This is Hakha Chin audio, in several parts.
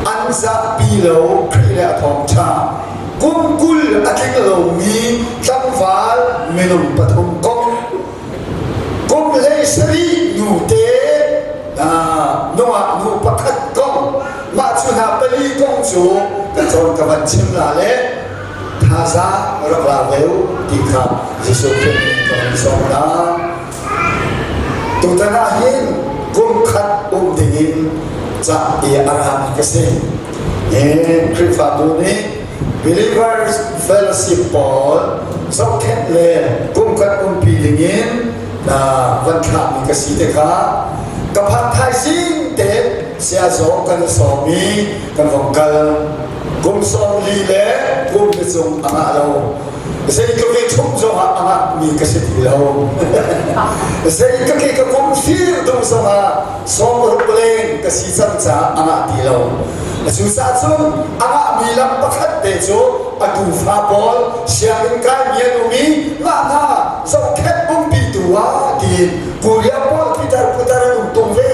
An zahpi lo Khrih le a thawngṭha. Kum 20 a tling lomi tlangval minung pathum kong. Kum 17 nute nungak nu pakhat kong. Mah cu hna pali kong cu ka cawn ka van chim la le thazaang rak la ve u ti kha Jesuh Khrih nih ka van sawm hna. Tutan ah hin kum khat um dingin ca i a rami ka si. Khrihfabu nih Believers Fellowship pawl zohkhenh le kum khat umpi dingin van thlahmi ka si te kha ka phak thaizing te saya zong kan i sawm i kan vong kal. Kum 40 le kum ni cung a ngah lo. Zeitluk i ṭhumh zongah a ngahmi ka si ti lo. Zeitluk i ka kum fir duh zongah 60 leng ka si cang caah a ngah ti lo. Cucaah cun a ngahmi lam pakhat te cu a tufa pawl sianginn kaimi an um i mah hna zohkhenh umpitu ah tiin Korea pawl pitar putar an um tung ve.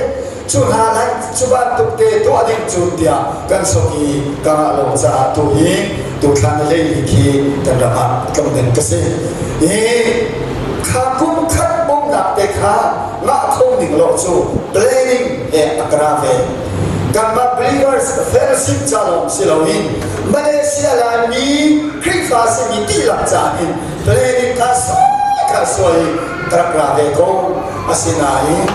Cu hna lai cu bantuk te tuah ding cu tiah kan sok i ka ngah lo caah tu hi tuthla ni hleili khi kan ram ah tlung ding ka si. Hi kha kum khat bawmhnak te kha ngah kho ning lo cu planning he a ka ra ve. Kanmah believers fellowship ca lawng si loin Malaysia Laimi Khrihfa simi dihlak ca in planning kha suai kha suai ka rak ra ve ko. Asinain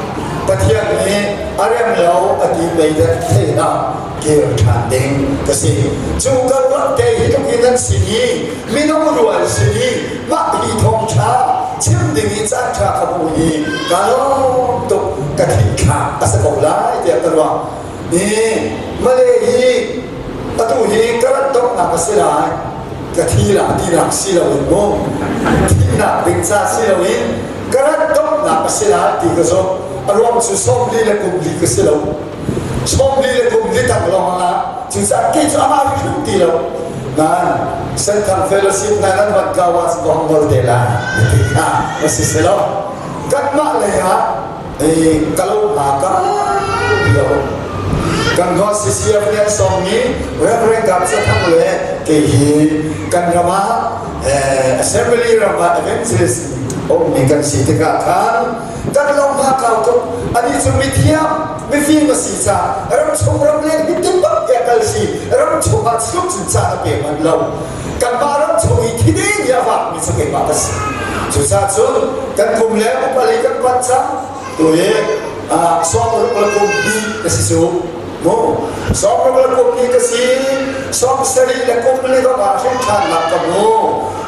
Pathian nih a rem lo a ti mei dek theihnak kir ṭhan ding ka si. Cu karlak te hi tluk in an sin i minung rual sin i mah hi thawngṭha chim ding i caan ṭha ka hmu hi ka lawm tuk ka thih thlak a si ko lai tiah ka ruah. Hi Malay hi atu hi ka rat donghnak a si lai. Ka thi la tinak si loin mu thihnak ding ca si loin ka rat donghnak a si lai ti ka zumh. A ruang cu 40 le kum li ka si lo. 40 le kum li tang lawng ah cucaah kei cu amah hrim ti lo. Nan Senthang Fellowship na nan van kau ah ka hong ngol te lai ti kha a si si lo. Kanmah lei ah ka lo hma ka ti lo. Kan hnuah CCF nih an sawmmi Reverend Gap Sathang le kei hi kan ram ah Assembly ram ah evangelist ummi kan si tikah khan kan lo hma kau tuk. Anih cu mithiam, mifim a si caah ramchung ramleng hi timbak tiah kal si ramchung ah chuk cun caan a pe manh lo. Kanmah ramchung i thi ding hi a vakmi cu keimah ka si. Cucaah cun kan kum le upa lei kan panh cang. Tu hi 60 le kum hnih ka si cu. Mu 60 le kum hnih ka si. 70 le kum li ka ah hrin ṭhannak ka hmu.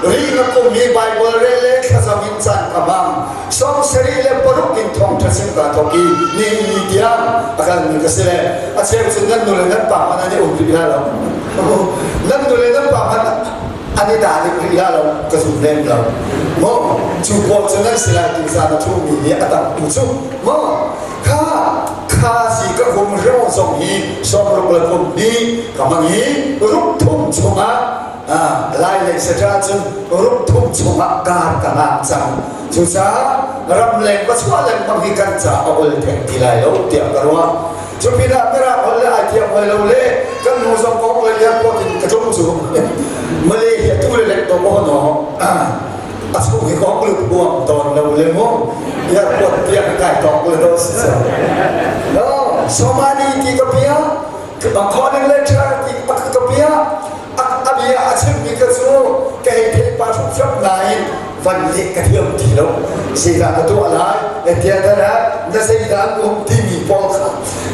Ri ka kum hi Bible rel le thlacam in caan ka hmang. 76 in thawngṭha chim kaa thawk i nihin ni tiang a kalmi ka si le a cheu cu nan nu le nan pa hmanh an i um rih hna lo. Nan nu le nan pa hmanh an i dah ning rih hna lo ka zum lem lo. Maw cu pawl cu nan si lai tu zan a ṭhumi nih a tam tu cu maw kha kha si ka kum hro zong hi 60 le kum hnih ka hmang i ruk thum chungah lai lei satra cun ruk thum chungah kar ka ngak cang. Cucaah ramleng va chuah lengmang hi kan ca a ol theng ti lai lo tiah ka ruah. Cu pinah Mirang holh le ai thiam hoi lo le kan nu zong kong le airport in ka tlung cu Malay hi atu le lek to maw no a chung hi kong lut buang tawn lo le mu airport tiang kai tawk le do si so no Somali ti ka pia calling letter ti ka pia a bia a chimmi ka cu ka hei theih pa hrimhrim nain van leh ka thiam ti lo zeidah na tuah lai tiah na zeidah an um timi pawl kha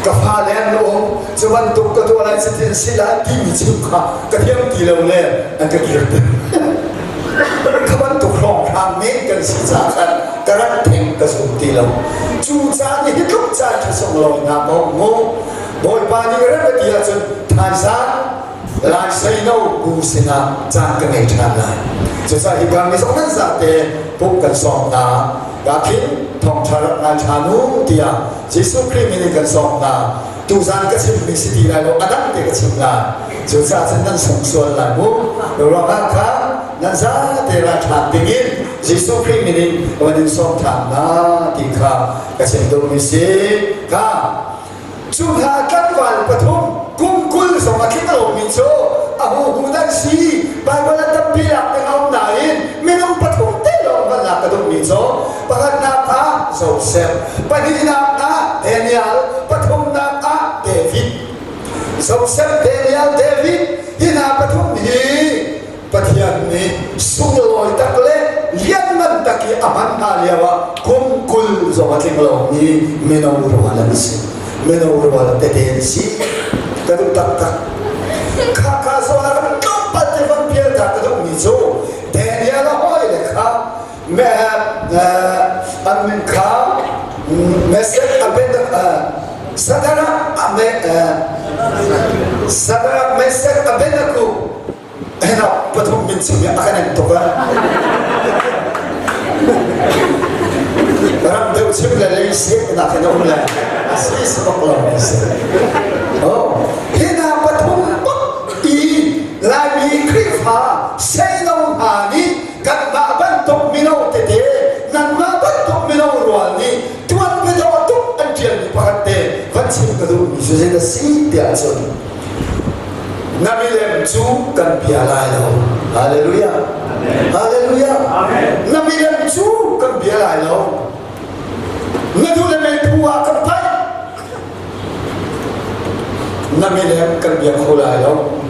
ka fale an um cu bantuk ka tuah lai cutin si lai timi chim kha ka thiam ti lo le an ka kir kha bantuk hrawnghrang men kan si caah khan ka rak theng ka zum ti lo cu caan hi tluk caan ṭha sunglawi hna ko mu Bawipa nih rem a ti ahcun thaizang Lai seino bu sinah caan ka ngei ṭhan lai. Cucaah hika mi zong nan zate pumh kan sawm hna. Ka khin thawngṭha rak ngai ṭhan u tiah Jesuh Khrih min in kan sawm hna. Tuzan ka chimmi si ti lai lo, a dang te ka chim lai. Cucaah cun nan sung sual lai mu. Ruangah khan nan zate ra ṭhan dingin Jesuh Khrih min in van in sawm ṭhan hna ti kha ka chim duhmi si. Kha Cu hna tlangval pathum kum 20 zong. si? Baibal ah tampi lak ding a um nain minung pathum te lawng van lak ka duhmi cu pakhatnak ah Joseph, pahnihnak ah Daniel, pathumnak ah David. Joseph, Daniel, David hi hna pathum hi Pathian nih sunglawi tak le lianngan tak i a hman hna lio ah kum 20 zong a tling lomi mino rual an si. Mino rual tete an si. Ka duh taktak. Kha kha zawn ah kan tlawmpal te van pial ta ka duhmi cu Daniel a hawi le kha me an min kha Mesek Abednego Sadara ame Sadara Mesek Abednego Hena pathum min chim a kan en tuk ram deuh chim le lei sek nak in um le a si si bak lo mi si oh hina pathum bak i Laimi Khrihfa seino hna nih kanmah bantuk mino tete nanmah bantuk mino rual nih tuan biadawh tuk an ṭialmi pakhat te van chim ka duhmi cu zei dah si tiah cun Na milem cu kan bia lai lo. Hallelujah. Hallelujah. Na milem cu kan bia lai lo. Na duh le meiphu ah kan paih. Na milem kan bia kho lai lo.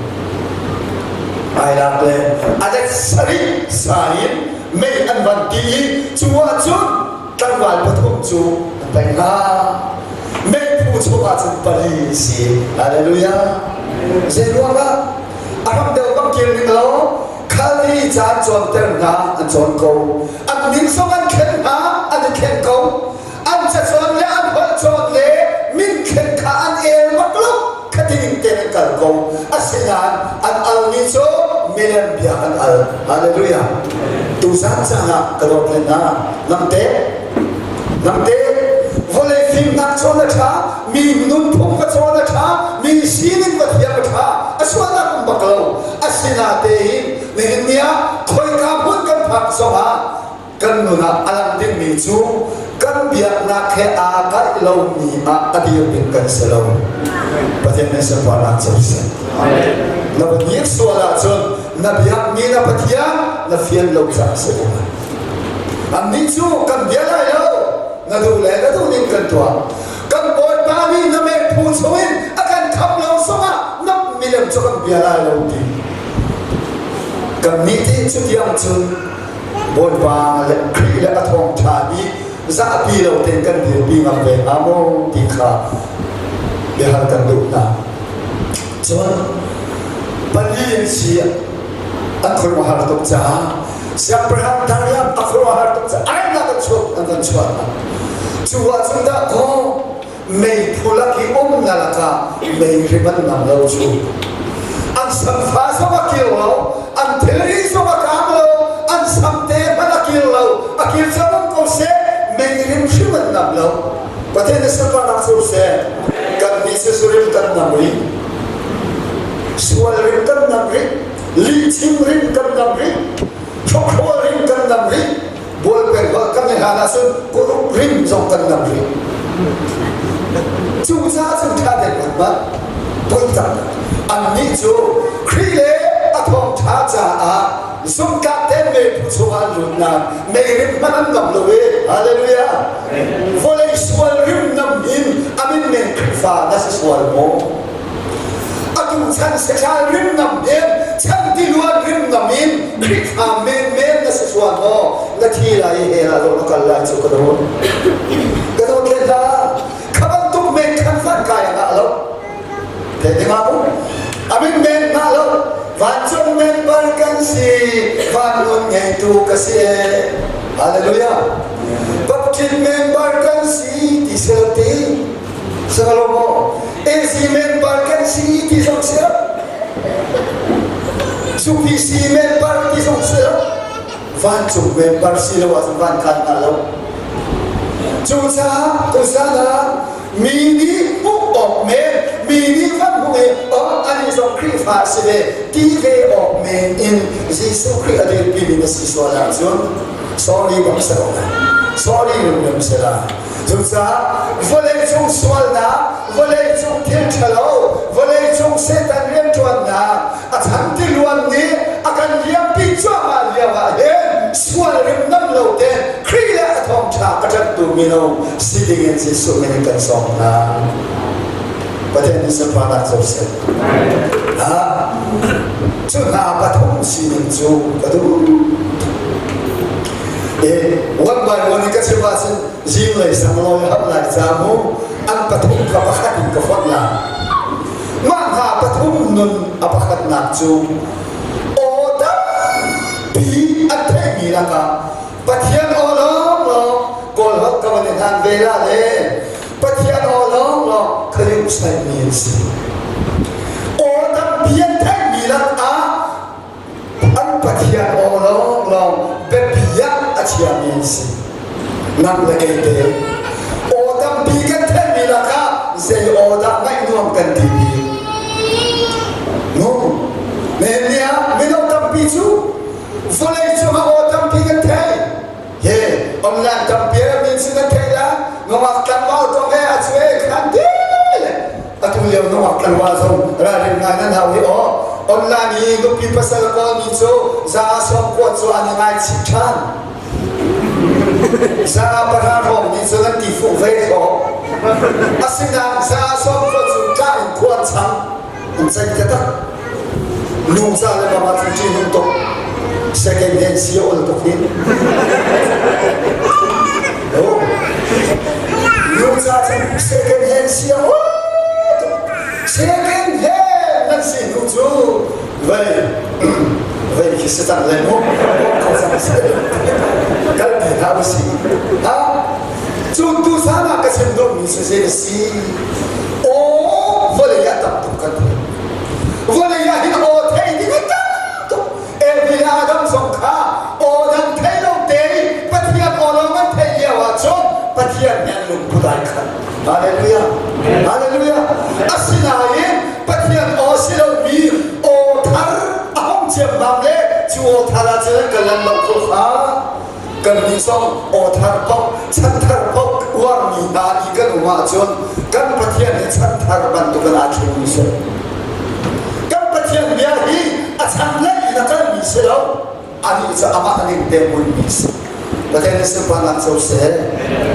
Ai lak le alet sarih sa in mei an van ti i cu ahcun tlangval pathum cu an paih hna. Meiphu chungah cun pali si. Hallelujah. Zei ruangah a ram deuh bang kir ning lo Khaldi ca an cawnter hna an cawn ko. An min zong an thlen hna an i thlen ko. An cacawn le an holh cawn le min thlen kha an el bak lo. Khatining ten an kal ko. Asinain an almi cu milem bia an al. Hallelujah. Tuzan caan ah ka dawt le hna nangte Nangte vawlei fimnak cawn a ṭha, mi nunphung va cawn a ṭha, mi sining va thiam a ṭha, a sualnak um bak lo. Asinatein nihin ni ah khoika hmun kan phak zongah kan nun ah a lang dingmi cu kan biaknak he aa kaih lomi ah a dir ding kan si lo. Pathian nih sunparnak co seh. Na va dir sual ahcun na biakmi na Pathian na fian lo caah si ko lai. Annih cu kan bia lai lo, na duh le na duh ning kan tuah. Kan Bawipa nih na meiphu chungin a kan kham lo zongah na milem cu kan bia lai lo ti. Kannih ti cutiang cun Bawipa le Khrih le a thawngṭha nih zahpi lo tein kan dirpi ngam ve hnga maw ti kha biahal kan duh hna. Cun pali in si an khuaruahhar tuk caah Siangpahrang Darius a khuaruahhar tuk caah ainak an chuak an kan chuah hna. Cu ahcun dah kaw meiphu lak i um na lakah mei rim an nam lo cu. An samfa zong a kir lo, an thilri zong a kaang lo, an samte hmanh a kir lo, a kir cang um ko seh, mei rim hrim an nam lo. Pathian nih sunparnak cu seh, kan nih cu rim kan nam rih. Sual rim kan nam rih. Lihchim rim kan nam rih. Hrokhrol rim kan nam rih. Bualpeng holh kan i hlan ahcun kuruk rim zong kan nam rih. Cucaah cun ṭha tein kan poi tak. Annih cu Khrih le a thawngṭha caah zumhtlak tein meiphu chungah an lut nain mei rim hmanh an nam lo i Hallelujah! Vawlei sual rim nam in a min men Khrihfa na si sual maw? Atu chan sexual rimnam in chan tiluan rimnam in Khrihfa menmen na si sual maw? Na thi lai i hell ah dawh na kal lai cu ka dawt. Ka dawt le hla. Kha bantuk men khan fan kai a ngah lo. Thei te ma mu? A min men ngah lo. Vancung member kan si, van nun ngeitu ka si e. Hallelujah. Baptist member kan si ti sel ti. Salomo AC member kan si ti zong si lo. UPC member ti zong si lo. Vancung member si lo ahcun van kai hnga lo. Cucaah tuzan ah mi nih hmuh awk men, mi nih van hmuh i oh anih zong Khrihfa si ve ti ve awk men in Jesuh Khrih a dirpimi na si sual ahcun sorry bak si ko lai. Sorry rimrim si lai. Cucaah vawleicung sualnak, vawleicung thil ṭhalo, vawleicung Satan rianṭuannak a chan tiluan nih. lo te Khrih le a thawngṭha a ṭanhtu mino si dingin Jesuh min in kan sawm hna. Pathian nih sunparnak co seh. Cu hna pathum sining cu ka duh. E, one by one in ka chim ahcun zinglei sang lawi hap lai ca mu an pathum kha pakhat in ka fonh lai. Mah hna pathum nun a pakhatnak cu aw tampi an theihmi lakah Pathian aw lawnglawng Kawlholh ka van i hlan ve la le Pathian aw lawnglawng kha saimi an si. Aw tampi an theihmi lakah an Pathian aw lawnglawng biapi ah a chiami an si. Nang le kei te aw tampi kan theihmi lakah zei aw dah ngaih nuam kan ti bik? Nu, nihin ah mino tampi cu vawlei cungah aw tampi kan thei. He online tampi mi cu kan theih la nungak tlangval tong he a cu khan ti le atu lio nungak tlangval zong ralrin ngai nan hau hi aw online i nupi pasal kawl mi cu za sawm kuat cu an i ngaichih ṭhan za pahra hrawng nih cun an ti fuh ve khawh asinain za sawm kuat cu tla in khua chang an ceih taktak nu ca le bang ah cun ṭihnung tuk second hand si ol tuk hin nu ca cu second hand si ol tuk second hand nan si hnu cu vei vei khi si cang le mu ko cang si kal ti hna usih ha cu tu sana ka chim duhmi cu zei a si aw vawlei ah tam tuk kan thei vawlei ah hin aw thei ding a tam tuk Evi le Adam zong kha aw dang thei lo te Pathian aw lawng an theih lio ah cun Pathian nih an lungput ai khat Hallelujah Hallelujah asinain Pathian aw si lomi aw thar a hong ciammam le cu aw thar ah cun an kan lan lo kho kha Kannih zong aw thar paoh, chan thar paoh uarmi hna i kan um ahcun kan Pathian hi chan thar bantuk in aa thlengmi si. Kan Pathian bia hi a chan lei in a kalmi si lo, anih cu amah ning te hmunmi si. Pathian nih sunparnak co seh.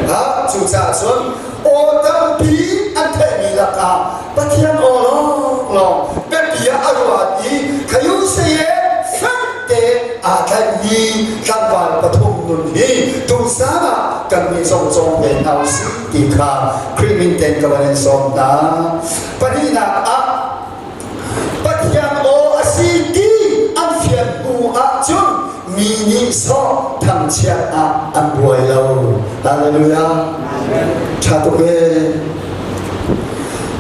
Ha, cucaah cun aw tampi an theihmi lakah Pathian aw lawnglawng biapi ah a ruat i khayu saye fek te aa tlaihmi tlangval pathum nun hi tuzan ah kannih zong cawng ve hna usih ti kha Khrih min ten ka van in sawm hna. Pahnihnak ah Pathian aw a si ti an fian hnu ahcun mi nih sawh thangchiat ah an buai lo. Hallelujah. Ṭha tuk ee.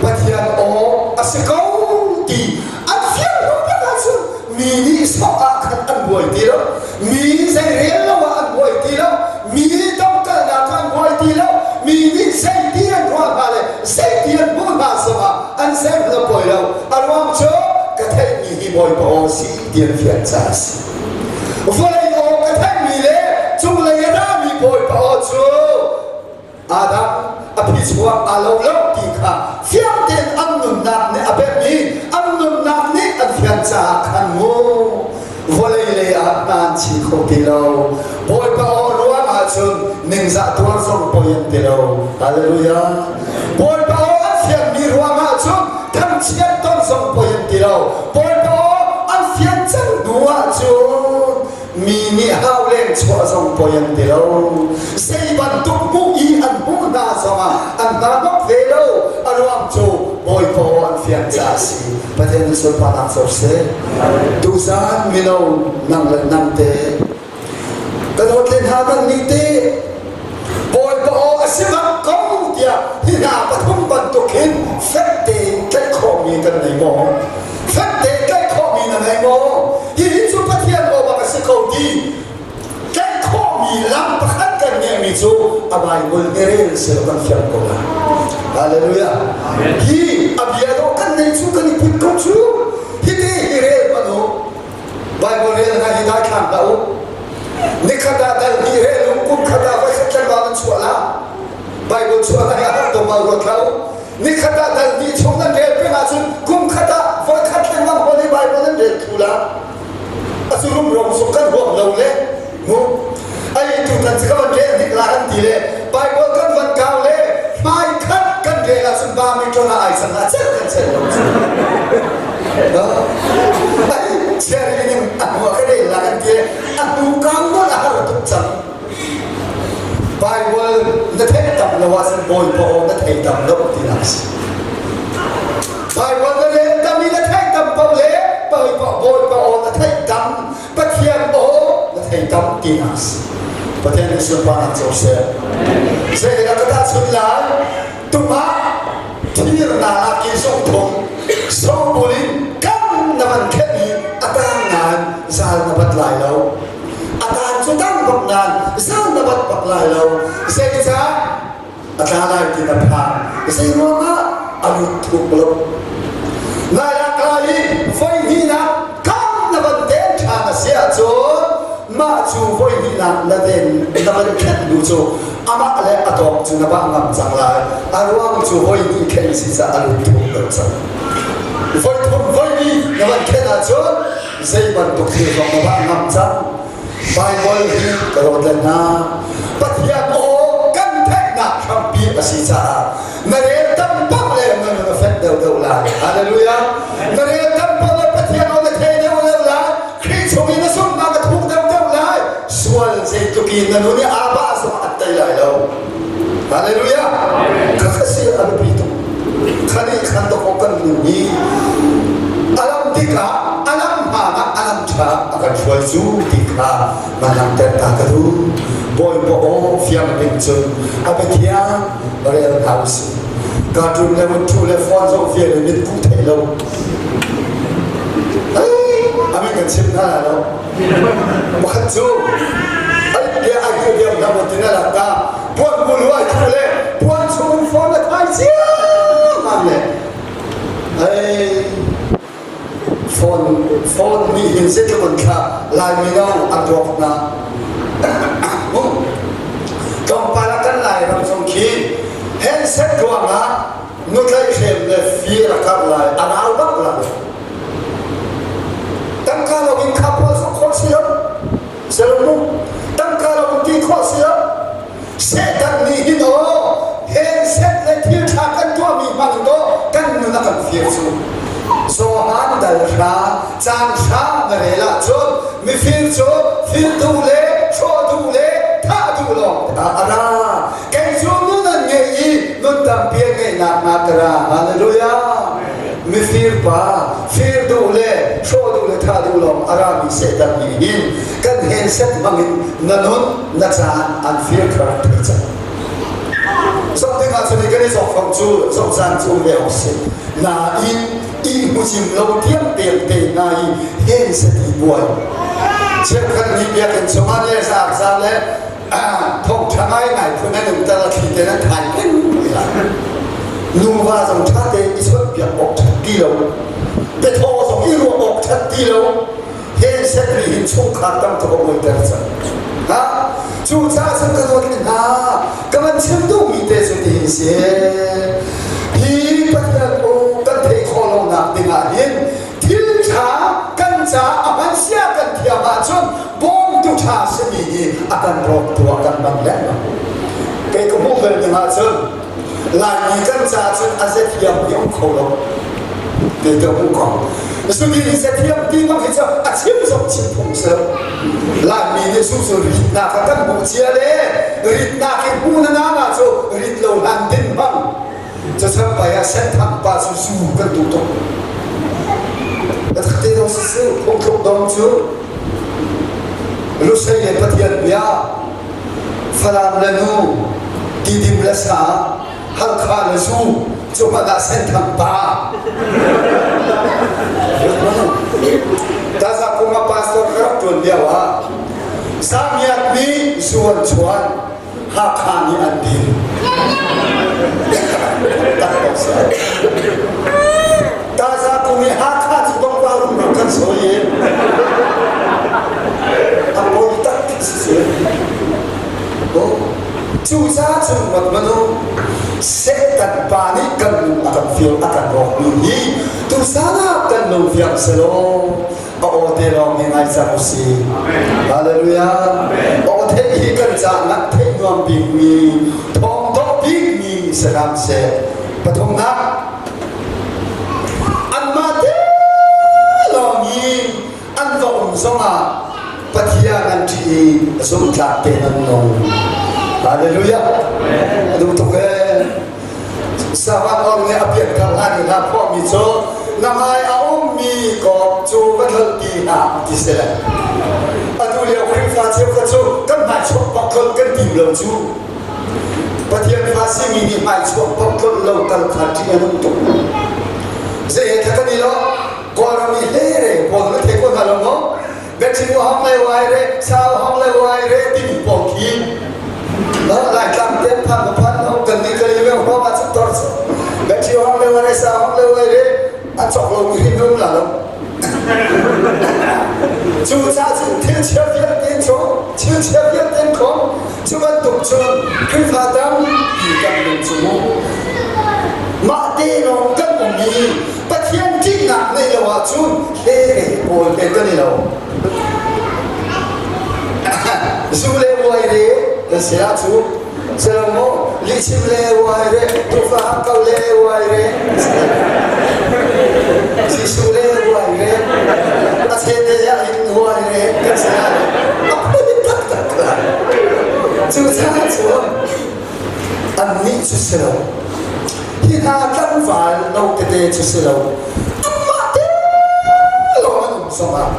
Pathian aw a si ko ti an fian hnu tak ahcun mi nih sawh ah khan an buai ti lo. Mi zei rel lo ah an buai ti lo. Mi domkalnak ah an buai ti lo. Mi nih zeiti an ruah hna le zeiti an hmuh hna zongah an zeihmanh a pawi lo. A ruang cu ka theihmi hi Bawipa aw si ti an fian caah a si. Vawlei aw ka theihmi le cunglei a rami Bawipa aw cu Adam a phichuak aa lo lo ti kha fiang tein an nunnak nih a pemh i an nunnak nih an fian caah khan mu vawlei lei ah hna an chi kho ti lo. Bawipa aw ruang ahcun ningzah tuar zong poi an ti lo. Hallelujah. Bawipa aw an fianmi ruang ahcun thangchiat ton zong poi an ti lo. Bawipa aw an fian cang hnu ahcun mi nih hau leng chuah zong poi an ti lo. Zei bantuk hmuh i an hmuh hna zongah an hna hnok ve lo. A ruang cu Bawipa aw an fian caah a si. Pathian nih sunparnak co seh. Tuzaan mino nang le nang te ka dawt le hna nan nih te Bawipa aw a si bak ko tiah hi hna pathum bantuk hin fek tein tlaih khawhmi kan nei maw? Fek tein tlaih khawhmi na nei maw? Hihi cu Pathian aw bak a si ko ti tlaih khawhmi lam pakhat kan ngeihmi cu a Bible hi rel seh kan fiang ko lai. Hallelujah. Hi a bia dawh kan nei cu kan i put ko cu. Hiti hi rel hmanh u. Bible rel hna hi daithlang hlah u. Nikhat ah dal hnih rel u, kum khat ah voikhat tlangval an chuah la. Bible chuah hna hi a har tuk ma ruat hlah u. Nikhat ah dal hnih chung nan rel peng ahcun kum khat ah voikhat lengmang Holy Bible nan rel thlu la. Acu rumro sung kan huam lo le mu. Ai tu ngai cang a celh kan celh lo cu. No? Ai chiari ning a hnu a ka rel la kan ti a hnu kang nawn a har tuk cang. Bible na theih tam lo ahcun Bawipa aw na thei tam lo ti nak si. Bible na rel tam i na theih tam paoh le Bawipa Bawipa aw na theih tam Pathian aw na thei tam ti nak si. Pathian nih sunparnak co seh. Zeidah ka tahchunh lai? Tumah thir na ah ki zong thum sobul in kam na van khenh i a tang nain zal na bat lai lo. A tan cu tang bak nain zal na bat bak lai lo. Zeicah a tla lai ti na phang. Zei ruangah a lut thuk lo. Nai ah kai i voi hnihnak kam na van den ṭhan a si ahcun mah cu voi hnihnak na den na van khenh hnu cu amah le a tawk cu na bah ngam cang lai. A ruang cu voi hnih khen si caah a lut thuk lo cang. Voi thum voi li na van khen ahcun zei bantuk thil zong na bah ngam cang. Baibal hi ka rawt le hna. Pathian aw kan theihnak hrampi a si caah na rel tam pak le na nun a fek deuhdeuh lai. Hallelujah. Na rel tam pak le Pathian aw na thei deuhdeuh lai. Khrih chung i na zumhnak a thuk deuhdeuh lai. Sual zeitluk in na nun i aa bah zong an tei lai lo. Hallelujah. Kha si a biapi tuk. Khani khan dawk kan nun hi alam dik ah alam hmaan ah alam ṭha a kan hruai cu ti kha man langhter ta ka duh. Bawipa aw fiang ding cun a biathiang rel hna usih. Cartoon le vun ṭhu le phone zoh vial in mit kuh thei lo. Amin kan chim hna lai lo. Pakhat cu ai bia ai tu diam hna maw tin a lak ta puan bulu ai thu le puan chung phone a thai ciammam le ai phone phone nih hin zeitluk in thla Lai mino an rawk hna. Tlawmpal ah kan Lairam zong khi handset ruangah nutlaihhrem le fir a karh lai a rau bak lai. Tangka lo in kha pawl zong khawh si lo. Selo tangka lo in ti khawh si lo. Satan nih hin aw handset le thil ṭha kan tuahmi hmang dawh kan nun a kan fir cu. Johan dal hra caan hra na rel ahcun mifir cu fir duh le hrawh duh le thah duh lawng a ra. Kei cu nun an ngei i nun tampi an ngeihnak hnga ka ra. Hallelujah. Mifir pa fir duh le hrawh duh le thah duh lawng a rami Satan nih hin kan handset hmangin na nun na caan an fir kha rak thei cang. Zoh ding ah cun kan i zok fam cu zoh caan cu um ve awk si. Nain i hmucim lo tiang tiang te hna i handset i buai. Cheukhat nih biakinn chungah le zaangza le thawngṭha ngaingai phun an um tal a thli te nan thai peng lai. Nuva zong ṭha tein i chawnhpiak awk ṭhat ti lo. Biathaw zong i ruah awk ṭhat ti lo. Handset nih hin chungkhar tam tuk a buaiter cang. Ha? Cucaah cun ka dawt hna, ka van chim duhmi te cu ti hin si. Hi Pathian aw kan theih khawh lonak dingah hin thil ṭha kan ca a hman sia kan thiam ahcun bawmtu ṭha simi nih a kan rawktu a kan bang lengmang. Kei ka hmuh bel ding ahcun Laimi kan ca cun a zathiam hi um kho lo. Ti ka hmuh ko. Cuti i zathiam ti bang hi cu a chim zong chim phung si lo. Laimi nih cu cu ritnak ah kan hmuh cia le ritnak hi hmu na na cu rit lo hlan din bang cachan pai ah senthang pa cu zu kan duh tuk. Te dong si su phungthluk dong cu Lusei le Pathian bia Falam le nu, Tidim le sa, Halkha le zu, cu hmanh ah Senthang pa. Taza kum ah pastor ka rak ṭuan lio ah Samiat nih zu an chuan, Hakha nih an din. Taza kum i Hakha cu dongva rum kan sawi i a poi tak si. Cucaah cun rat manu Satan pa nih kan lung a kan fir a kan rawkmi hi tusan ah kan lung fiang selaw a aw te lawng hi ngai cang usih. Hallelujah. Aw theih hi kan caah ngat theih nuam bikmi thawng dawh bikmi si hram seh. Pathumnak. Pathian an ṭih i zumhtlak tein an nung. Hallelujah. A duh tuk ee. Savan or nih a pianthar hlan in a phuahmi cu na hmai a ummi kawp cu va tlolh ti hlah ti si. Atu lio Khrihfa cheukhat cu kan hmai chuak bak tlolh kan tim lo cu. Pathian fa simi nih hmai chuak bak tlolh lo tal kha ṭih a nung tuk. Zei he kha kan i lo Kawlram i hle re pawl na thei ko hna lo maw? Biachim hong le wai re, sau hong le wai re timi pawl khi Laitlang te phan ma phan no kan ni kali me hong ah tor Biachim hong le wai re, sau hong le wai re a chok lo mi hrim um la lo. Cu caah cun thil chia vialte chung, thil chia vialte khong, cu bantuk cun Khrihfa tampi kan nung cu mu. Mah te lawng kan um i Pathian ṭihnak neih lo ahcun hle pawl he kan i lo. Zu le uai re kan si ahcu selo maw lihchim le uai re tufa ko le uai re Jesuh le uai re a chete ah in uai re kan si lai a phun taktak la cu caah cun annih cu si lo Hi hna tlangval no tete cu si lo amah te lawng an um zongah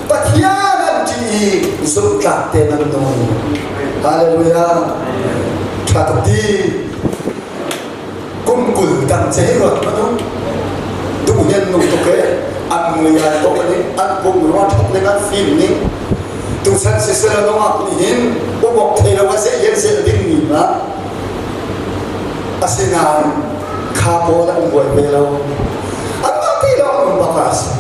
Pathian an ṭih i zumhtlak tein an nung. Hallelujah. Ṭha tuk ti. Kum 20 dang che hi ruat hmanh u. Duh hian nung tuk e. An mui ai dawh ning, an pum rua ṭhat ning, an fim ning. Tuchan siseh nungak nih hin umok thei lo a seh hian seh ding mi hna Asinain kha pawl an buai ve lo. Anmah ti lawng um bak a si.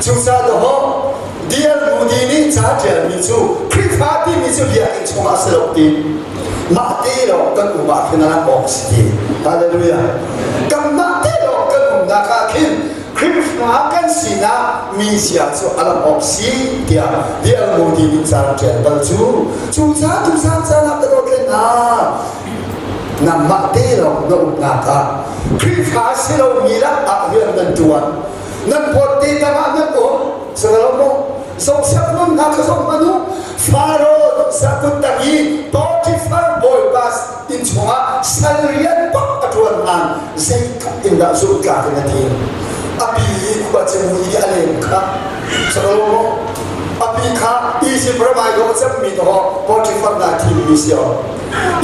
Cucaah dawh D.L. Moody nih ca ṭialmi cu Khrihfa timi cu biakinn chungah si lo ti mah te lawng kan um ah khin a lang awk si ti. Hallelujah. Kanmah te lawng kan umnak ah khin Khrihfa kan sinak mizia cu a lang awk si tiah D.L. Moody nih ca rak ṭial bal cu. Cucaah tuzan caan ah ka dawt le hna nangmah te lawng na umnak ah Khrihfa si lomi lak ah rian nan ṭuan nan pawt te tangah nan um silo maw Joseph nun hna kha zoh hmanh u Faro sakut tang i Potiphar bawipa inn chungah sal rian bak a ṭuan nain zeitluk in dah zumhtlak in a dir a pi i khua cemu i a lem kha silo maw a pi kha Izipt ram ai dawh cemmi dawh Potiphar na thimmi si o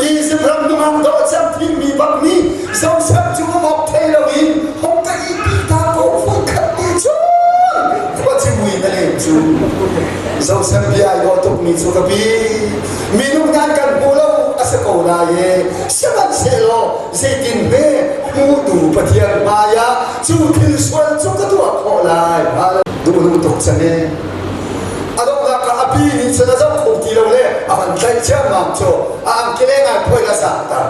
Izipt ram nungak dawh cem thimmi bak nih Joseph cu mok thei loin hong ka i pi ta ko fui khat ni cun khua cimui na lem cu Joseph bia ai dawh tukmi cu ka pi minung nan kan hmu lo a si ko lai e sihmanhsehlaw zeitin hme hmutu Pathian hmai ah cu thil sual cu ka tuah khawh lai duh tuk cang e a donghnak ah a pi nih cun a zoh kho ti lo le a van tlaih ciammam cu a angki leng ai phoih a sangter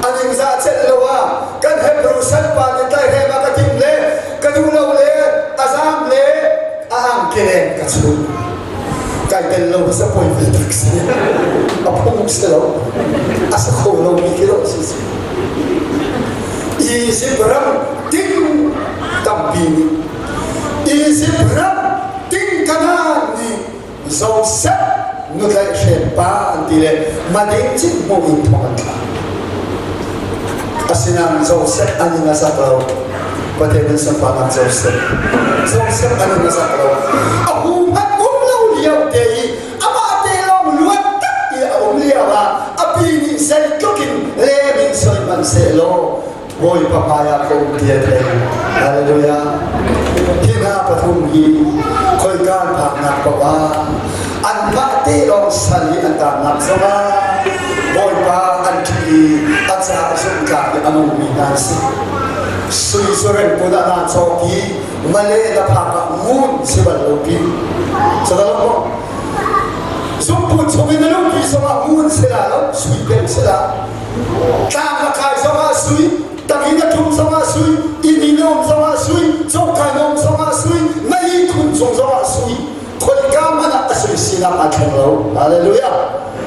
a ningzah celh lo ah kan Hebrew salpa nih tlaihhrem a ka timh le ka duh lo le a zam le a angki leng ka chuh kai tel lo sa poi ve tak si a phung si lo a sa kho lo mi khi lo si si Izipt ram ting tampi nih Izipt ram ting Kanaan nih Joseph nutlaihhrem pa an ti le mading cin hmuh in thong an thlak. Asinain Joseph an in a zak lo. Pathian in sunparnak Joseph. Joseph an in a zak lo. A hu hmanh um lo lio te i amah te lawng luat tak i a um lio ah a pi nih zeitluk in lem in soi hmanh sehlaw Bawipa hmaiah ka um ti a thei. Hallelujah. Hi hna pathum hi khoika an phaknak paoh ah anmah te lawng sal i an taannak zongah Bawipa an ṭih i a caah zumhtlak i a nungmi hna an si. Sui cu rengkun ah naa cawk i male na phak ah ngun si bal lo pi. Sadalo maw? Zungput chung in na lungpi zongah ngun si la lo, sui peng si la. Tlang na kai zongah sui, tangin na ṭum zongah sui, inn i na um zongah sui, cawkai na um zongah sui, na ihkhun cung zongah sui, khoika hmanh ah a sui sinak aa thleng lo. Hallelujah.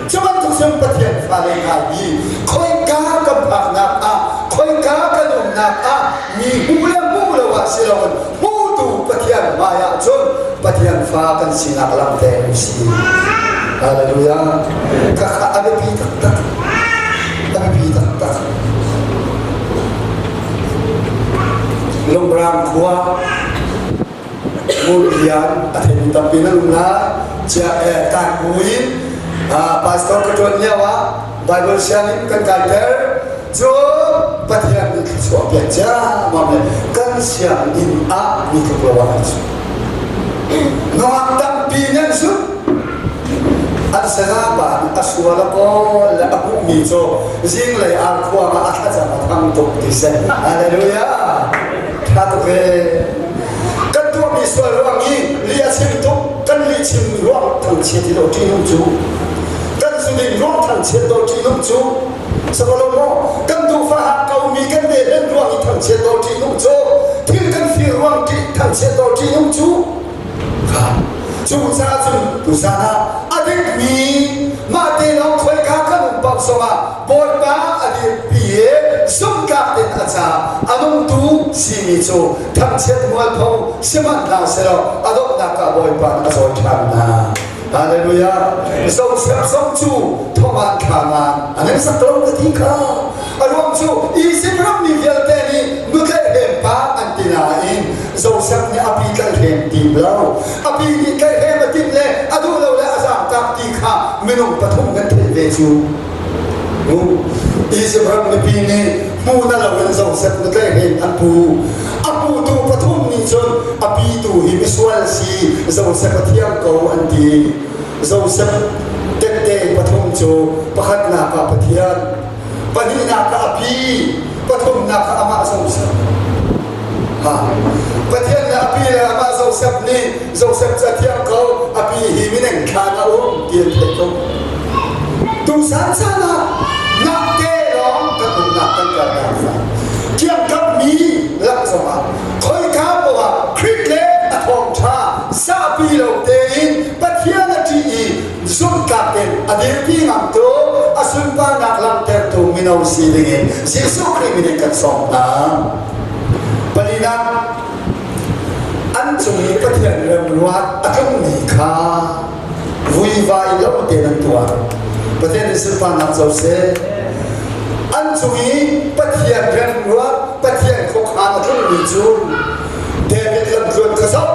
Cu bantuk cun Pathian fale hna hi khoika kan phaknak ah, khoika kan umnak ah mi hmu le hmuh lo ah si loin hmutu Pathian hmai ah cun. Pathian fa kan sinak langhter an si. Hallelujah. Khakha a biapi taktak. A biapi taktak. Lungrang khua Ngun Lian a theimi tampi nan um lai. Chia kan buin pastor ka ṭuan lio ah Bible sianginn kan kaiter. Cun Pathian nih thluachuah pek ciammam le kan sianginn ah mi tluk lo ah an sung. Nungak tampi nih an sung. An saya pa nih a sual a kawl le a hmuhmi cu zinglei arkhuang ah a thlacam a thang tuk ti si. Hallelujah! Tha tuk ee. Kan tuahmi sual ruang i li a chim tuk, kan lih chim ruang thangchiat hi lo ṭihnung cu. Kan zudin ruang thangchiat lo ṭihnung cu. Sabalo kan duhfah komi kan ve len ruang i thangchiat dawr ṭihnung cu thil kan fir ruang thangchiat dawr ṭihnung cu kha cu caah cun tuzan ah a dikmi mah te lawng khoika kan um paoh zongah Bawipa a dirpi i zumhtlak tein a ca a nungtu simi cu thangchiat mualpho sihmanh hna selaw a donghnak ah Bawipa nih a zawi ṭhan hna. Hallelujah. Joseph zong cu thongan thlangan an in sak lo ka ti kha. A ruang cu Egypt ram mi vialte nih nutlaih pa an ti nain Joseph nih a pi tlaihhrem tim lo. A pi nih tlaihhrem a timh le a duh lo le a zaamtak ti kha minung pathum kan theih ve cu. Egypt ram mipi nih hmu na loin Joseph nutlaihhrem an pu. A putu pathum nih cun a pitu hi misual si Joseph a thiang ko an ti. Joseph tette pathum cu pakhatnak ah Pathian, pahnihnak ah a pi, pathumnak ah amah Joseph. Ha. Pathian le a pi le amah Joseph nih Joseph cu a thiang ko, a pi hi mineng thlan a um ti an theih ko. Tusan caan ah ngakte lawng kan umnak kan kalnak fa. Kiangkap mi lak zongah khoika paoh ah Khrih le a thawngṭha zapi lo tein Pathian a ṭih i zumhtlak tein a dirpi ngamtu a sunparnak langhtertu mino si dingin Jesuh Khrih min in kan sawm hna. Palinak, an cung i Pathian remruat a tlungmi kha vuivai lo tein an tuah. Pathian nih sunparnak co seh. An cung i Pathian remruat, Pathian khuakhan a tlungmi cu David lamtluan kha zoh.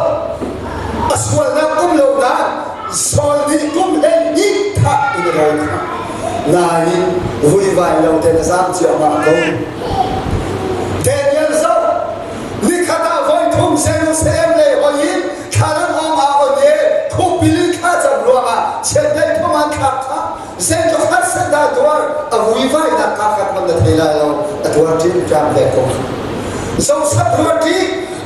A sualnak um lo nain Saul nih kum 12 thah in a rawi kha. Nain vuivai lo tein a zaam ciahmah ko. Daniel zoh nikhat ah voithum Jerusalem lei hoi in thlalang awng aa on i khupil thlacam ruangah chiandeih thong an thlak kha zeitluk harsat dah tuar a vuivainak kaa khat hmanh na thei lai lo a tuar ṭimṭam ve ko. Joseph ruat i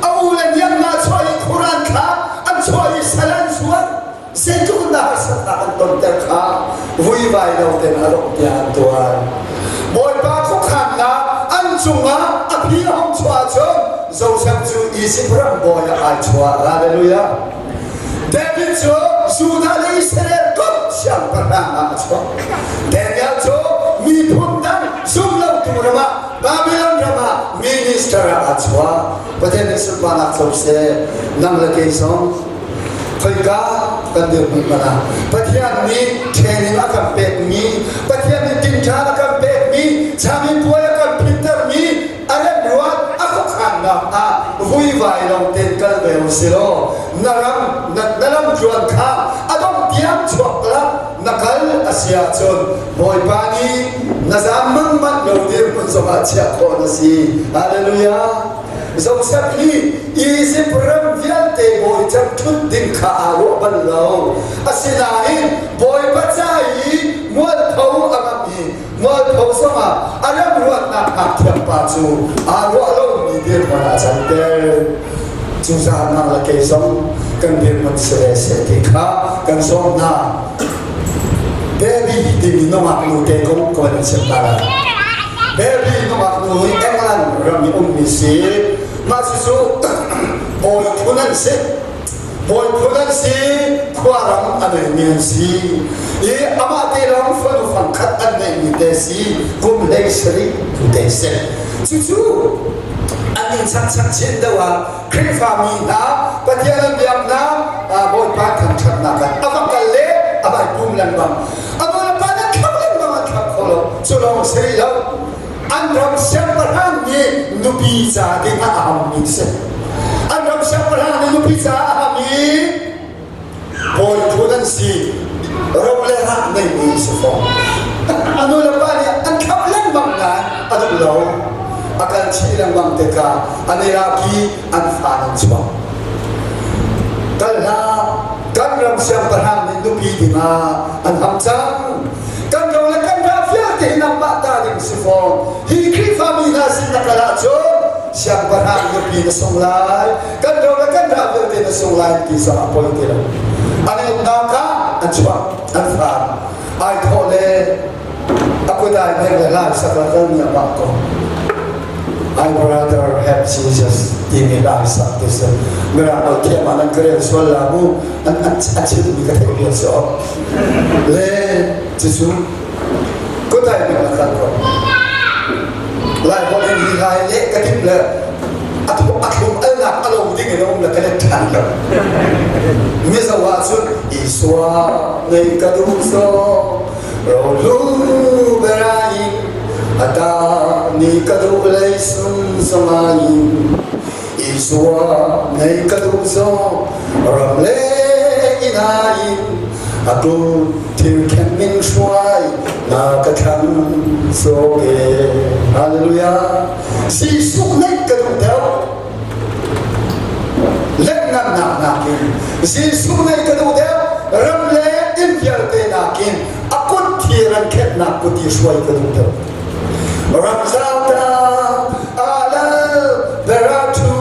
a u le niamnak chuah i khuran thlak an chuah i sal an zuat zeitluk in dah harsatnak an tonter kha vuivai lo tein a dongh tiang an tuar. Bawipa khuakhannak an cungah a phi a hung chuah ahcun Joseph cu Izipt ram bawi ah ai chuah. Hallelujah. David cu Judah le Israel komh siangpahrang ah a chuak. Daniel cu miphun dang zumlotu ram ah Babylon ram ah minister ah aa chuah. Pathian nih sunparnak co seh. Nang le kei zong khoika kan dirhmun hmanh ah Pathian nih training a kan pekmi Pathian nih tinṭan a kan pekmi camipuai a kan phittermi a remruat a khuakhannak ah vuivai lo tein kal ve u si law na ram na lam tluan kha a dongh tiang chuak lak na kal a si ahcun Bawipa nih na zaam mangmanh lo dirhmun zongah chiah khawh na si. Hallelujah. Joseph nih Izipt ram vialte bawi cem ṭhut ding kha aa ruah bal lo. Asinain Bawipa ca i mualpho a ngamh i mualpho zongah a ram ruatnak ngakṭhiam pa cu aa ruah lomi dirhmun ah a canter. Cucaah nang le kei zong kan dirhmun si ve seh ti kha kan sawm hna. Debbie timi nungak nu te kong ka van in chimh hna lai. Debbie nungak nu hi England ram i ummi si. Mah cucu bawi phun an si. Bawi phun an si, khuaram a neimi an si. I amah te lawng fanu fangkhat an neihmi te si, kum 17 tu te si. Cucu an in changchang chin deuh ah Khrihfami hna Pathian an biaknak lengmang. A nu le pa nih thlak lengmang an thlak kho lo. Cu lawng si rih lo. An ram siangpahrang nih nupi ca ding ah a hammi si. An ram siangpahrang nih nupi ca a ham i bawi phun an si. Ro le rah neimi si fawn. A nu le pa nih an thlap lengmang nain a duh lo. A kal chih lengmang tikah an i laki an fa an chuak. Kal hlah, kan ram siangpahrang nih nupi dingah an ham cang. Kan ro le kan ra vialte hi nangmah ta ding si fawn. Hi Khrihfami hna sin na kal ahcun siangpahrang nupi na sung lai, kan ro le kan ra vialte na sung lai ti zong a poi ti lo. An umnak kha an chuah, an far. Ai thawh le a kut ai nek le lai sak la kal mi amah ko. I rather have Jesus timi hla an sak ti si. Mirang holh thiam ah nan ka rel sual la mu an an a chimmi ka theih bia si awk. Le cucu kutai bik na kal ko. Lai holh in hi lai le ka tip le a thlum alnak a lo ding in a um le ka let ṭhan lo. Mizo ah cun Isua nei ka duh zawk Rohlu berain ata ni ka duh lei sung zongain Isua nei ka duh zo ram le inain atu thil khen min hruai na ka thlang so ke Hallelujah Jesuh nei ka duh deuh Lengngannak nakin Jesuh nei ka duh deuh ram le inn vialte nakin a kut thir an khenhnak kut i hruai ka duh deuh. Ramzau ta alal beratu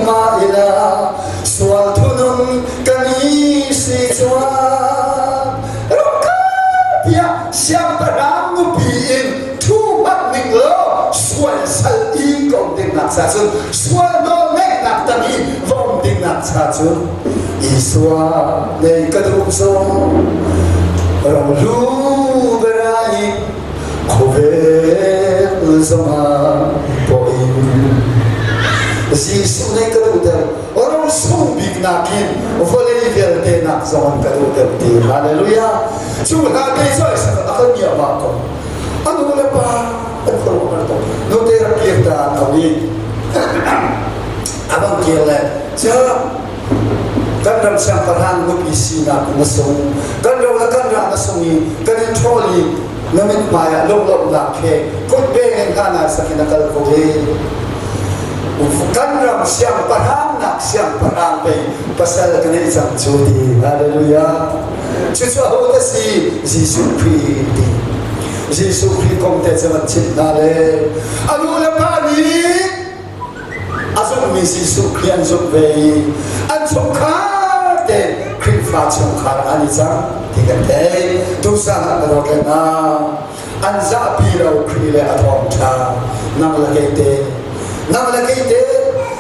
ma ila sual thunung kan i si chuan rukka tiah siangpahrang nupi in thu hmanh ning law sual sal i ko dingnak cha cun sual nawl ngeihnak tang i va um dingnak cha cun Isua nei ka duh zong rohlu berai khuavel zongah pawhin Jesuh nei ka duh deuh ro sung bik nakin vawlei vialte nak zong ka duh deuh ti hallelujah cu hna te zoi sak a kan ngiah ma ko a nu le pa an khuaruahhar tuk nute rak kir ta an au i a bang kir le ca kan ram siangpahrang nupi sinak na sung kan ro le kan ra na sung i kan in ṭhawl i na mithmai ah lunglawmhnak he kut beng in hna nai sakin a kal ko ve kan ram siangpahrang nak siangpahrang pei pasal ka neih cang cu ti hallelujah Cucu aho ta si? Jesuh Khrih ti. Jesuh Khrih kong te cu an chimh hna le a nu le pa nih a zumhmi Jesuh Khrih an zumh ve i an chungkhar te Khrihfa chungkhar an i cang ti kan theih. Tuchan ah ka dawt le hna an zahpi lo Khrih le a thawngṭha nang le kei te nang le kei te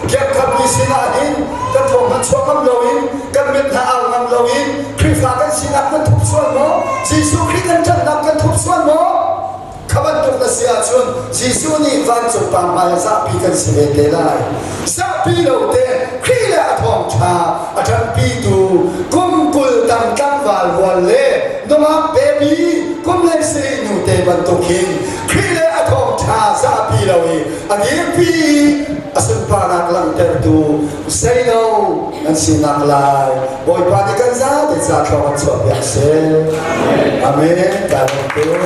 kiangkapmi sinah hin kan thawng hmanh chuak ngam loin kan mit hna au ngam loin Khrihfa kan sinak kan thup sual maw Jesuh Khrih kan ṭanhnak kan thup sual maw kha bantuk na si ahcun Jesuh nih vancung pa hmai ah zahpi kan si ve te lai zahpi lo te Khrih le a thawngṭha a ṭanpitu kum 20 tam tlangval rual le nungak baby kum le siri nu te bantuk hin Khrih le a thawngṭha zapi lo i a dirpi i a sunparnak langhtertu seino nan sinak lai Bawipa nih kan zate ca thluak an chuah piak seh. Amen. Ka lawm tuk.